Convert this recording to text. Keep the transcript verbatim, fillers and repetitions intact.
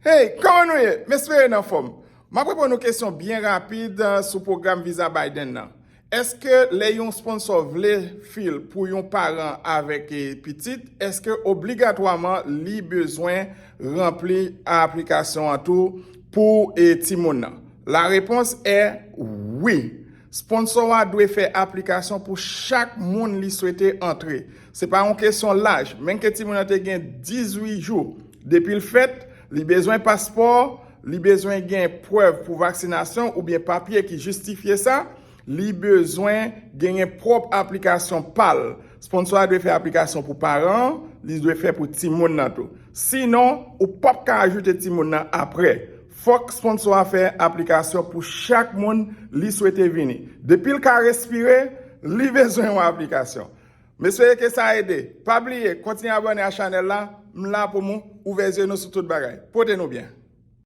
Hey, kòman nou ye? M espere n anfòm. M ap reponn yon kesyon byen rapid uh, sou pwogram viza Biden nan. Èske lè yon sponsò vle fil pou yon paran avèk eh, pitit, èske obligatwaman li bezwen ranpli aplikasyon an tou pou eh, timoun nan? La repons è wi. Sponsò a dwe fè aplikasyon pou chak moun li swete antre. Se pa yon kesyon laj, menm ke timoun nan te gen dizuit jou depi l fèt, li bezwen paspò, li bezwen gen prèv pou vaksinasyon oubyen papye ki jistifye sa, li bezwen genyen pwòp aplikasyon pa l. Sponsò a dwe fè aplikasyon pou paran an, li dwe fè pou timoun nan tou. Sinon, ou p ap ka ajoute timoun nan apre. Fòk sponsò a fè aplikasyon pou chak moun li swete vini. Depi l ka respire, li bezwen yon aplikasyon. M espere ke sa ede. Pa bliye, kontinye abòne a chanèl la. M la pou mwen, ouvè zye nou sou tout bagay. Pote nou byen.